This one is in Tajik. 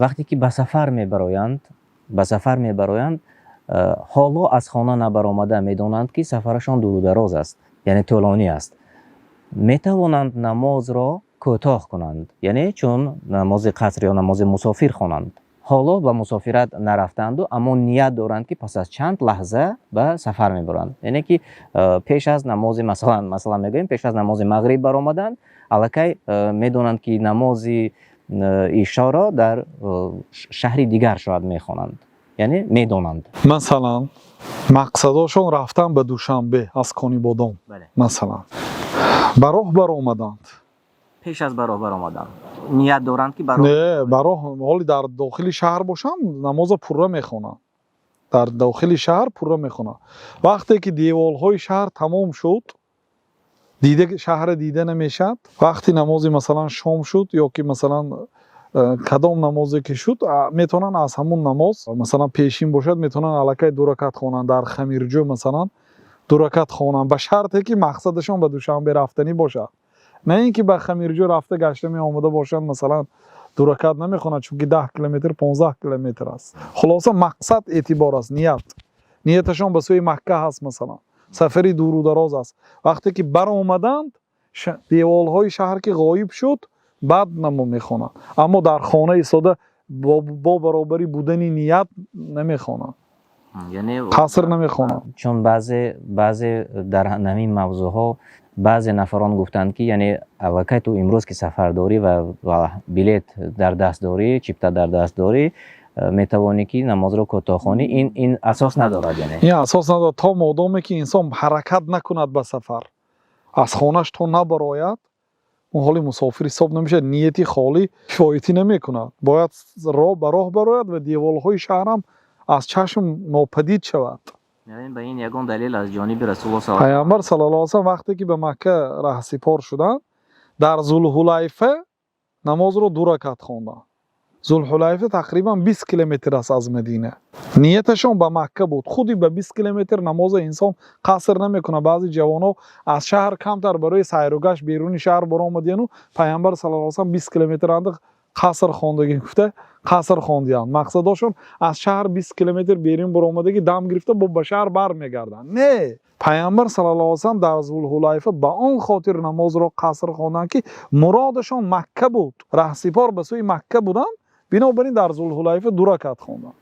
Вақте ки ба сафар мебароянд, ба сафар мебароянд, ҳоло аз хона набаромада медонанд, ки сафарашон дуру дароз аст, яъне тӯлонӣ аст, метавонанд намозро кӯтоҳ кунанд, яъне чун намози қаср ё намози мусофир хонанд. Ҳоло ба мусофират нарафтаанд, аммо ният доранд, ки пас аз чанд лаҳза ба сафар мебаранд, яъне ки пеш аз намози, масалан мегӯем, пеш аз намози мағриб баромаданд, аллакай медонанд, ки намози ишоро дар шаҳри дигар шояд мехонанд, яъне медонанд. Масалан, мақсадошон рафтан ба Душанбе аз Конибодом, масалан, ба роҳ баромаданд. Пеш аз ба роҳ баромадан ният доранд, ки Не, ба роҳ, ҳоли дар дохили шаҳр бошанд, намоза пурра мехонанд, дар дохили шаҳр пурра мехонанд. Вақте ки деволҳои шаҳр тамом шуд, дида, шаҳра дида намешавад, вақти намози, масалан, шом шуд ё ки, масалан, кадом намозе ки шуд, метавонанд аз ҳамун намоз, масалан, пешин бошад, метавонанд аллакай ду ракат хонанд дар Хамирҷӯ, масалан, ду ракат хонанд, ба шарте ки мақсадашон ба Душанбе рафтанӣ бошад, на ин ки ба Хамирҷӯ рафта гашта меомада бошанд, масалан, ду ракат намехонад, чунки 10 километр, 15 километр аст. Хулоса, мақсад эътибор аст, ният. Нияташон ба сӯи Макка ҳаст, масалан, сафари дуру дароз аст. Вақте ки баромаданд, деворҳои шаҳр ки ғоиб шуд, баъд намоз мехонанд. Аммо дар хона истода бо баробарӣ будани ният намехонанд, қаср намехонанд. Чун баъзе дар ҳамин мавзӯъҳо баъзе нафарон гуфтанд, ки яъне аллакай ту имрӯз ки сафар дорӣ ва билет дар даст дорӣ, чипта дар даст дорӣ, метавонӣ, ки намозро кӯтоҳ хонӣ. Ин асос надорад, яъне. Ин асос надорад. То модоме ки инсон ҳаракат накунад ба сафар, аз хонаш то набарояд, он ҳоли мусофир ҳисоб намешавад. Нияти холӣ кифоятӣ намекунад. Бояд ба роҳ барояд ва деворҳои шаҳрам аз чашм нопадид шавад. Ба ин ягон далел аз ҷониби Расулуллоҳ? Пайғамбар саллаллоҳу алайҳи васаллам вақте ки ба Макка раҳсипор шуданд, дар Зулҳулайфа намозро ду ракат хонданд. Зулҳулайфа тақрибан 20 километр аст аз Мадина. Нияташон ба Макка буд. Худи ба 20 километр намоза инсон қаср намекунад. Баъзе ҷавонҳо аз шаҳр камтар барои сайру гашт беруни шаҳр баромадияну Пайғамбар саллаллоҳу алайҳи васаллам 20 километр анда қаср хондагӣ гуфта, қаср хондиянд. Мақсадошон аз шаҳр 20 километр берун баромадагӣ, дам гирифта, бо ба шаҳр бармегарданд. Не, Пайғамбар саллаллоҳу алайҳи васаллам дар Зулҳулайфа ба он хотир намозро қаср хонданд, ки муродашон Макка буд, раҳсипор ба сӯи Макка буданд. Бинобар ин дар Зулҳулайфа ду ракат хонданд.